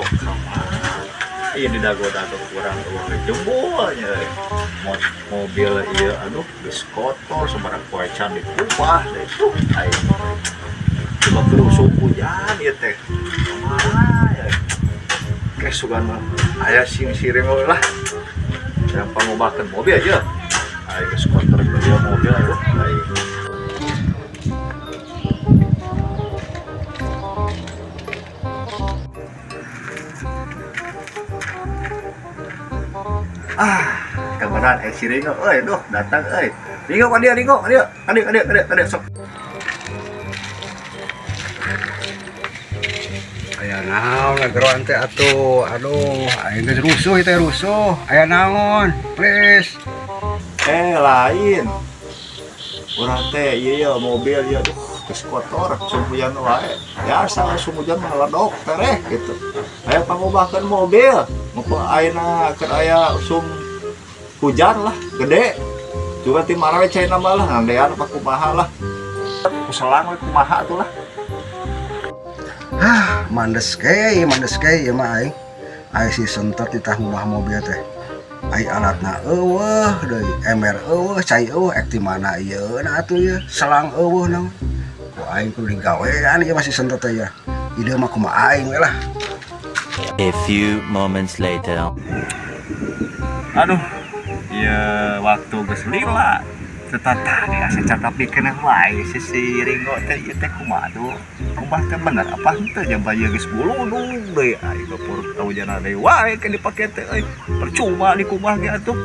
Ringo kamana ieu didago-dago kurang eueuh jembolnya euy. Mobil ieu aduh geus kotor sabaraha poe can dikubah deui tuh aing. Coba keur usum hujan ieu teh. Kamana ya? Ke sugan mah aya sing si Ringo lah. Yang pangubahkeun mobil aja. Aing geus kotor ieu mobil aduh aing. Ah, kebenaran si Ringo euy duh datang euy. Ringo ka dieu Ringo ka dieu. Ka dieu ka dieu ka dieu ka dieu sok. Aya naon ngageroan teh atuh. Aduh, aing geus rusuh ieu teh rusuh. Aya naon? Please. Lain. Urang teh ieu ya mobil ieu aduh geus kotor sumpuyan wae. Biasa sumpuyan mah ledok tereh gitu. Aya pangubahkeun mobil. Mumpung ayeuna keur aya usum hujan lah gede. Juga ti mana we caina mah lah ngandean apa kumaha lah. Ku selang we kumaha atuh lah. Hah, mandes ke, mandes ke ieu mah aing. Aing si sentet ditah ngubah mobil teh. Ai alatna eueuh deui, ember eueuh, cai eueuh, ek ti mana ieu na atuh ieu, selang eueuh naon. Ku aing kudu digawean ieu masih sentet teh ya. Ide mah kumaha aing we lah. A few moments later. Aduh, ya waktu geus lila. Tetap tadi asa cakap bikin wae si si Ringo teh ieu teh kumaha tuh. Kumaha teh bener apa henteu jaba ieu geus buludung deui aing gepur hujan deui wae ke dipake teh euy. Percuma dikumbah ge atuh.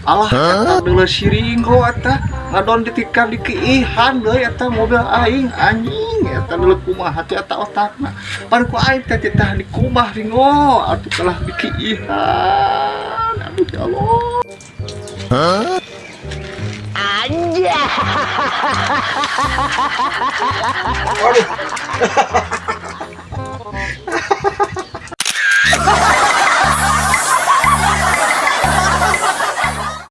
Alah, eta deuleu si Ringo eta ngadon ditikan dikiihan deui eta mobil aing anjing eta deuleu kumaha teh eta otakna. Pan ku aing teh titah dikumbah Ringo atuh kalah dikiihan. Aduh ya Allah. Anjay. Waduh.